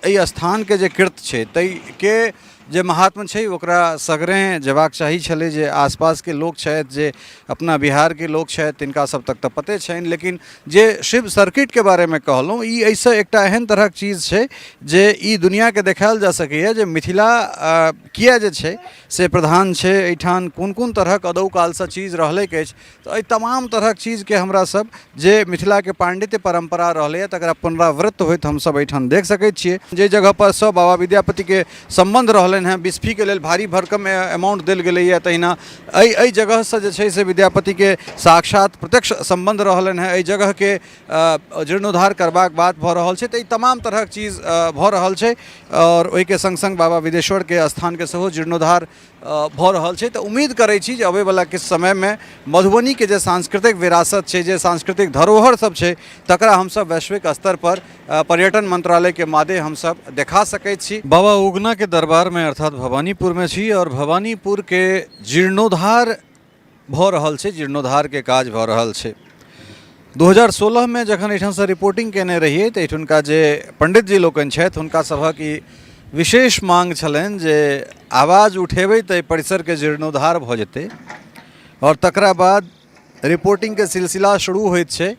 एहि स्थानके जे कृत्य छै ताहिके जे महात्म छै ओकरा सगरे जेबाक चाही छलै। जे आसपासके लोक छथि, जे अपना बिहारके लोक छथि, तिनका सब तक तऽ पते छनि, लेकिन जे शिव सर्किटके बारेमे कहलहुँ, ई एहिसँ एकटा एहन तरहक चीज छै जे ई दुनिआँके देखायल जा सकैए जे मिथिला किए जे छै से प्रधान छै, एहिठाम कोन कोन तरहक अदौ कालसँ चीज रहलैक अछि। तऽ एहि तमाम तरहक चीजके हमरा सब जे मिथिलाके पाण्डित्य परम्परा रहलैए तकरा पुनरावृत्त होइत हमसब एहिठाम देख सकै छियै। जाहि जगहपर सब बाबा विद्यापतिके सम्बन्ध रहलनि हेँ, बिस्फीके लेल भारी भरकम अमाउंट देल गेलैए, तहिना एहि एहि जगहसँ जे छै से विद्यापतिके साक्षात प्रत्यक्ष सम्बन्ध रहलनि हेँ, एहि जगहके जीर्णोद्धार करबाक बात भऽ रहल छै। तऽ ई तमाम तरहक चीज भऽ रहल छै आओर ओहिके सङ्ग सङ्ग बाबा विदेश्वरके स्थानके सेहो जीर्णोद्धार भऽ रहल छै। तऽ उम्मीद करै छी जे अबैवला किछु समयमे मधुबनीके जे सांस्कृतिक विरासत छै, जे सांस्कृतिक धरोहर सब छै, तकरा हमसब वैश्विक स्तरपर पर्यटन मंत्रालयके मादे हमसब देखा सकै छी। बाबा उगनाके दरबारमे अर्थात भवानीपुरमे छी आओर भवानीपुरके जीर्णोद्धार भऽ रहल छै, जीर्णोद्धारके काज भऽ रहल छै। 2016मे जखन एहिठामसँ रिपोर्टिंग कयने रहियै तऽ एहिठुनका जे पण्डित जी लोकनि छथि, हुनका सभक ई विशेष माँग छलनि जे आवाज उठेबै तऽ एहि परिसरके जीर्णोद्धार भऽ जेतै। आओर तकरा बाद रिपोर्टिंगके सिलसिला शुरू होइत छै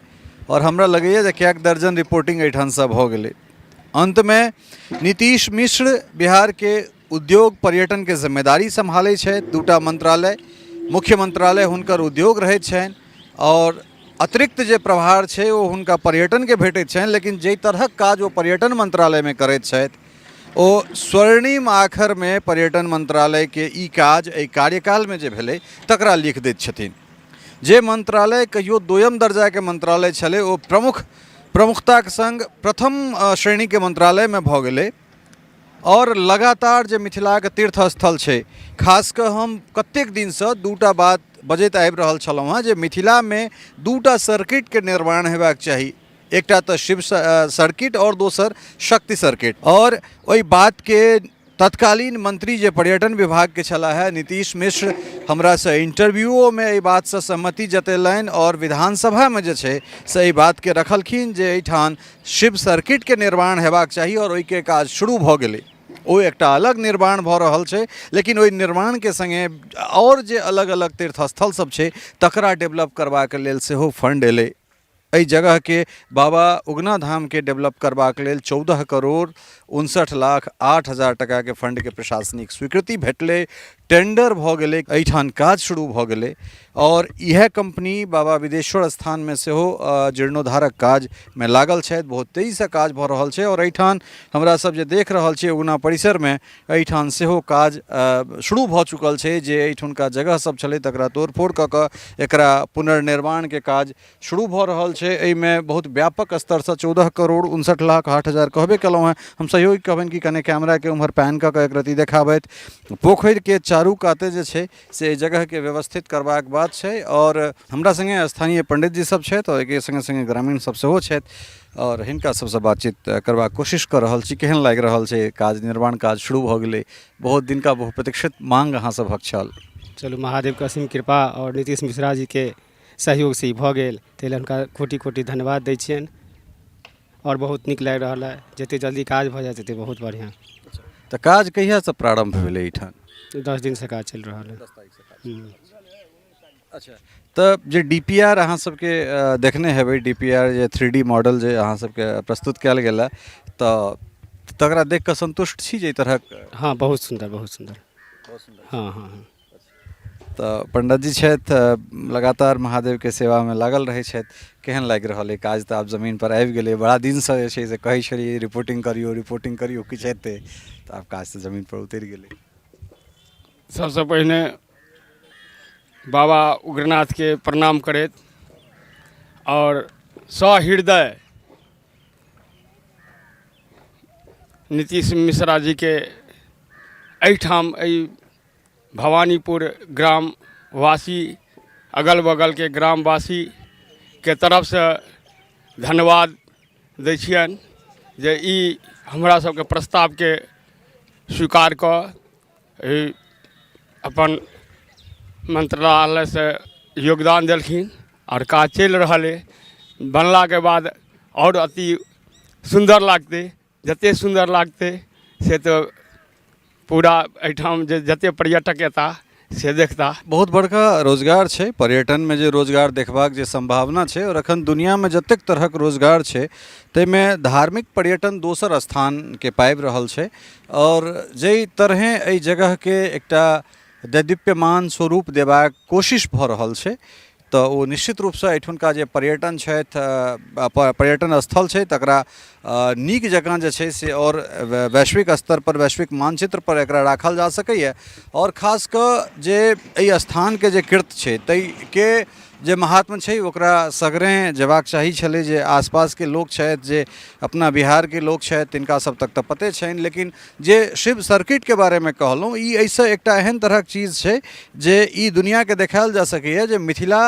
आओर हमरा लगैए जे कएक दर्जन रिपोर्टिंग एहिठामसँ भऽ गेलै। अन्तमे नीतीश मिश्र बिहारके उद्योग पर्यटनके जिम्मेदारी सम्हालै छथि। दूटा मंत्रालय, मुख्य मंत्रालय हुनकर उद्योग रहैत छनि आओर अतिरिक्त जे प्रभार छै ओ हुनका पर्यटनके भेटैत छनि, लेकिन जाहि तरहक काज ओ पर्यटन मंत्रालयमे करैत छथि ओ स्वर्णिम आखरमे पर्यटन मंत्रालयके ई काज एहि कार्यकालमे जे भेलै तकरा लिख दैत छथिन। जे मंत्रालय कहियो दोयम दर्जाके मंत्रालय छलै ओ प्रमुख प्रमुखताके सङ्ग प्रथम श्रेणीके मंत्रालयमे भऽ गेलै। आओर लगातार जे मिथिलाके तीर्थ स्थल छै, खास कऽ हम कतेक दिनसँ दूटा बात बजैत आबि रहल छलहुँ हेँ जे मिथिलामे दूटा सर्किटके निर्माण हेबाक चाही, एकटा तऽ शिव सर्किट आओर दोसर शक्ति सर्किट। आओर ओहि बातके तत्कालीन मंत्री जे पर्यटन विभागके छलाह हे नीतीश मिश्र हमरासँ इंटरव्यूओमे एहि बातसँ सहमति जतेलनि आओर विधानसभामे जे छै से एहि बातके रखलखिन जे एहिठाम शिव सर्किटके निर्माण हेबाक चाही आओर ओहिके काज शुरू भऽ गेलै। ओ एकटा अलग निर्माण भऽ रहल छै, लेकिन ओहि निर्माणके सङ्गे आओर जे अलग अलग तीर्थस्थल सब छै तकरा डेवलप करबाक लेल सेहो फंड एलै। एहि जगहके बाबा उगना धामके डेवलप करबाक लेल 14 करोड़ 59 लाख 8 हजार टाकाके फंडके प्रशासनिक स्वीकृति भेटलै, टेंडर भऽ गेलै, एहिठाम काज शुरू भऽ गेलै। आओर इएह कम्पनी बाबा विदेश्वर स्थानमे सेहो जीर्णोद्धारक काजमे लागल छथि। बहुत तेजीसँ काज भऽ रहल छै आओर एहिठाम हमरा सब जे देख रहल छियै उगना परिसरमे, एहिठाम सेहो काज शुरू भऽ चुकल छै। जे एहिठुनका जगह सब छलै तकरा तोड़फोड़ कऽ कऽ एकरा पुनर्निर्माणके काज शुरू भऽ रहल छै। एहिमे बहुत व्यापक स्तरसँ 14 करोड़ 59 लाख 8 हजार कहबे केलहुँ हेँ। हम सहयोगी कहबनि कि कने कैमराके उम्हर पैन कऽ कऽ एक रत्ती देखाबथि। पोखरिके चारू काते जे छै से एहि जगहके व्यवस्थित करबाक बात छै। आओर हमरा सङ्गे स्थानीय पण्डित जी सब छथि आओर एहिके सङ्गे सङ्गे ग्रामीण सब सेहो छथि आओर हिनका सबसँ बातचीत करबाक कोशिश कऽ रहल छी। केहन लागि रहल छै काज? निर्माण काज शुरू भऽ गेलै, बहुत दिनका बहुप्रतीक्षित मांग अहाँ सभक छल। चलू, महादेवके असीम कृपा आओर नीतीश मिश्रा जीके सहयोगसँ ई भऽ गेल, ताहि लए हुनका कोटि कोटि धन्यवाद दै छियनि। आओर बहुत नीक लागि रहल अइ, जतेक जल्दी काज भऽ जाय ततेक बहुत बढ़िआँ। तऽ काज कहियासँ प्रारम्भ भेलै एहिठाम? 10 दिनसँ काज चलि रहल अइ। अच्छा, तऽ जे डी पी आर अहाँ सबके देखने हेबै, D P R J 3D model जे अहाँ सबके प्रस्तुत कयल गेल हँ, तऽ तकरा देख कऽ सन्तुष्ट छी जे एहि तरहक? हँ, बहुत सुन्दर, बहुत सुन्दर, हँ हँ हँ तऽ पंडित जी छथि, लगातार महादेवके सेवामे लागल रहै छथि। केहन लागि रहल अइ काज? तऽ आब जमीन पर आबि गेलै। बड़ा दिनसँ जे छै से कहै छलियै रिपोर्टिंग करियौ, रिपोर्टिंग करियौ, किछु हेतै तऽ आब काज तऽ जमीन पर उतरि गेलै। सबसँ पहिने बाबा उग्रनाथके प्रणाम करैत आओर सहृदय नीतीश मिश्रा जीके एहिठाम एहि भवानीपुर ग्रामवासी, अगल बगलके ग्रामवासीके तरफसँ धन्यवाद दै छियनि जे ई हमरा सबके प्रस्तावके स्वीकार कऽ ई अपन मन्त्रालयसँ योगदान देलखिन आओर काज चलि रहल अइ। बनलाके बाद आओर अति सुन्दर लागतै। जतेक सुन्दर लागतै से तऽ पूरा एहिठाम जे जतेक पर्यटक एता से देखता। बहुत बड़का रोजगार छै पर्यटनमे, जे रोजगार देखबाक जे सम्भावना छै, आओर एखन दुनिआँमे जतेक तरहक रोजगार छै ताहिमे धार्मिक पर्यटन दोसर स्थानके पाबि रहल छै। आओर जाहि तरहेँ एहि जगहके एकटा दैदीप्यमान स्वरूप देबाक कोशिश भऽ रहल छै, तऽ ओ निश्चित रूपसँ एहिठुनका जे पर्यटन छथि, पर्यटन स्थल छै, तकरा नीक जकाँ जे छै से आओर वैश्विक स्तरपर, वैश्विक मानचित्रपर एकरा राखल जा सकैए। आओर खास कऽ जे एहि स्थानके जे कृत्य छै ताहिके जे महात्म छै, ओकरा सगरे जेबाक चाही छलै। जे आसपासके लोक छथि, जे अपना बिहारके लोक छथि, तिनका सब तक तऽ पते छनि, लेकिन जे शिव सर्किटके बारेमे कहलहुँ, ई एहिसँ एकटा एहन तरहक चीज छै जे ई दुनिआँके देखायल जा सकैए जे मिथिला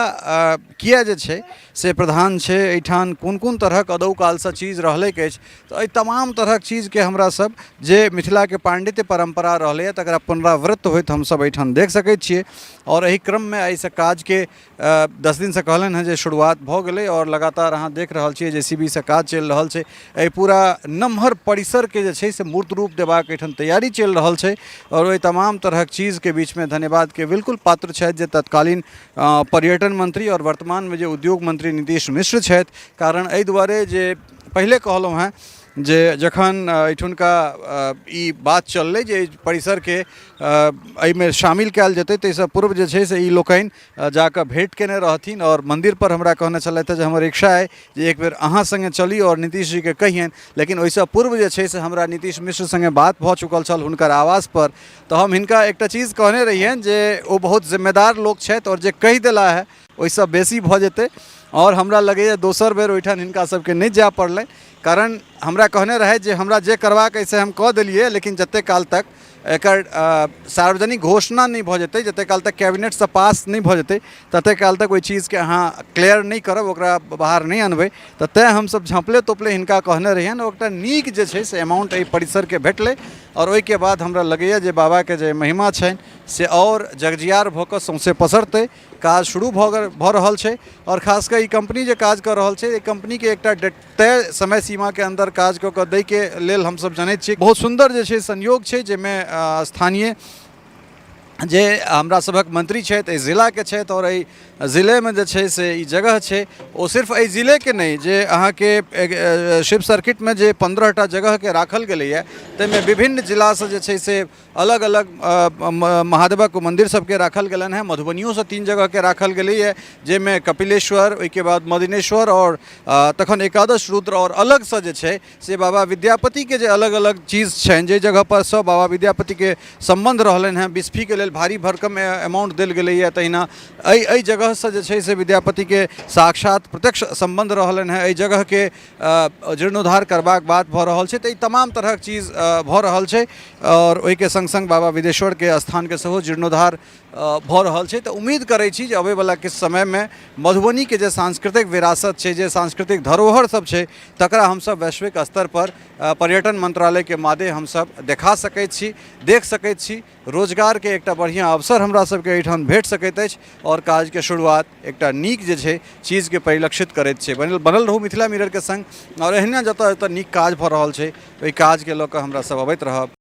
किए जे छै से प्रधान छै, एहिठाम कोन कोन तरहक अदौ कालसँ चीज रहलैक अछि। तऽ एहि तमाम तरहक चीजके हमरा सब जे मिथिलाके पाण्डित्य परम्परा रहलैए तकरा पुनरावृत्त होइत हमसब एहिठाम देख सकै छियै। आओर एहि क्रममे एहिसँ काजके 10 दिनसँ कहलनि हेँ जे शुरुआत भऽ गेलै, आओर लगातार अहाँ देख रहल छियै जे सी बी सँ काज चलि रहल छै। एहि पूरा नमहर परिसरके जे छै से मूर्त रूप देबाक एहिठाम तैयारी चलि रहल छै। आओर ओहि तमाम तरहक चीजके बीचमे धन्यवादके बिल्कुल पात्र छथि जे तत्कालीन पर्यटन मंत्री आओर वर्तमानमे जे उद्योग मंत्री नीतीश मिश्र छथि। कारण एहि दुआरे जे पहिले कहलहुँ हेँ जे जखन एहिठुनका ई बात चललै जे एहि परिसरके एहिमे शामिल कयल जेतै, ताहिसँ पूर्व जे छै से ई लोकनि जाकऽ भेँट केने रहथिन आओर मन्दिरपर हमरा कहने छलथि जे हमर इच्छा अइ जे एक बेर अहाँ सङ्गे चली आओर नीतीश जीके कहियनि। लेकिन ओहिसँ पूर्व जे छै से हमरा नीतीश मिश्र सङ्गे बात भऽ चुकल छल हुनकर आवासपर। तऽ हम हिनका एकटा चीज कहने रहियनि जे ओ बहुत जिम्मेदार लोक छथि आओर जे कहि देला हे ओहिसँ बेसी भऽ जेतै। आओर हमरा लगैए दोसर बेर ओहिठाम हिनका सबके नहि जाय पड़लनि, कारण हमरा कहने रहथि जे हमरा जे करबाक अइ से हम कऽ देलियै, लेकिन जतेक काल तक एकर सार्वजनिक घोषणा नहि भऽ जेतै, जतेक काल तक कैबिनेटसँ पास नहि भऽ जेतै, ततेक काल तक ओहि चीजके अहाँ क्लियर नहि करब, ओकरा बाहर नहि अनबै। तऽ तैँ हमसब झाँपले तोपले हिनका कहने रहियनि। एकटा नीक जे छै से अमाउंट एहि परिसरके भेटलै, आओर ओहिके बाद हमरा लगैए जे बाबाके जे महिमा छनि से आओर जगजियार भऽ कऽ सौँसे पसरतै। काज शुरू भऽ रहल छै, आओर खास कऽ ई कम्पनी जे काज कऽ रहल छै, एहि कम्पनीके एकटा डेट तय समय सीमाके अन्दर काज कऽ कऽ दैके लेल हमसब जनैत छी। बहुत सुन्दर जे छै संयोग छै जाहिमे स्थानीय जे हमरा सभक मंत्री छथि, एहि जिलाके छथि, आओर एहि जिलेमे जे छै से ई जगह छै। ओ सिर्फ एहि जिलेके नहि, जे अहाँके शिव सर्किटमे जे 15टा जगहके राखल गेलैए ताहिमे विभिन्न जिलासँ जे छै से अलग अलग महादेवक मन्दिर सबके राखल गेलनि हेँ। मधुबनियोसँ 3 जगहके राखल गेलैए, जाहिमे कपिलेश्वर, ओहिके बाद मदिनेश्वर आओर तखन एकादश रुद्र, आओर अलगसँ जे छै से बाबा विद्यापतिके जे अलग अलग चीज छनि, जाहि जगहपर सब बाबा विद्यापतिके सम्बन्ध रहलनि हेँ, बिस्फीके लेल भारी भरकम अमाउंट देल गेलैए। तहिना एहि एहि जगहसँ जे छै से विद्यापतिके साक्षात प्रत्यक्ष सम्बन्ध रहलनि हेँ, एहि जगहके जीर्णोद्धार करबाक बात भऽ रहल छै। तऽ ई तमाम तरहक चीज भऽ रहल छै, आओर ओहिके सङ्ग सङ्ग बाबा विदेश्वरके स्थानके सेहो जीर्णोद्धार भऽ रहल छै। तऽ उम्मीद करै छी जे अबैवला किछु समयमे मधुबनीके जे सांस्कृतिक विरासत छै, जे सांस्कृतिक धरोहर सब छै, तकरा हमसब वैश्विक स्तरपर पर्यटन मंत्रालयके मादे हमसब देखा सकै छी, देख सकै छी। रोजगारके एकटा बढ़िआँ अवसर हमरा सबके एहिठाम भेट सकैत अछि, आओर काजके शुरुआत एकटा नीक जे छै चीजके परिलक्षित करैत छै। बनल बनल रहू मिथिला मिररके सङ्ग, आओर एहिना जतऽ जतऽ नीक काज भऽ रहल छै ओहि काजके लऽ कऽ हमरा सब अबैत रहब।